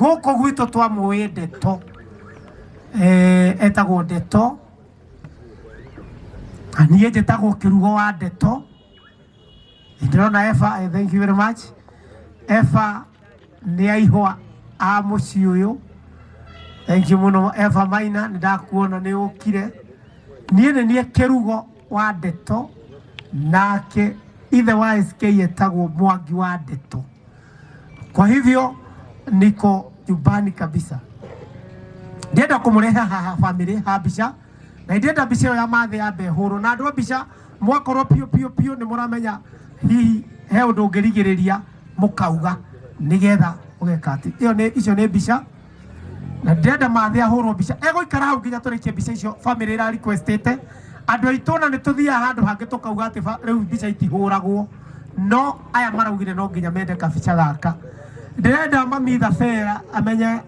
Gũkũ gwitũ twamũĩ Ndeto, eh, etagwo Ndeto, na niĩ njĩtagwo Kĩrugo wa Ndeto. Ndĩrona Eva, eh, thank you very much. Eva nĩ aihwa a mũciĩ ũyũ. Thank you mũno Eva Maina, nĩ ndakuona nĩ ũkire. Niĩ nĩ niĩ Kĩrugo wa Ndeto, nake ithe wa SK etagwo Mwangi wa Ndeto. Kwa hivyo niko nyumbani kabisa. Ndienda kũmũrehe haha family ha mbica na ndienda mbica ĩyo ya mathĩ yambe ĩhũrwo na andũ a mbica mwakorwo piũ piũ piũ nĩ mũramenya hihi he ũndũ ũngĩrigĩrĩria mũkauga nĩgetha ũgeka atĩ ĩyo nĩ icio nĩ mbica na ndĩrenda mathĩ ahũrwo mbica egũikara hau nginya tũrĩkie mbica icio family ĩra requestĩte andũ aitũ na nĩ tũthiaga handũ hangĩ tũkauga atĩ rĩu mbica itihũragwo no aya maraugire no nginya mende kabica gaka. Ndĩrenda mami Thabera amenye.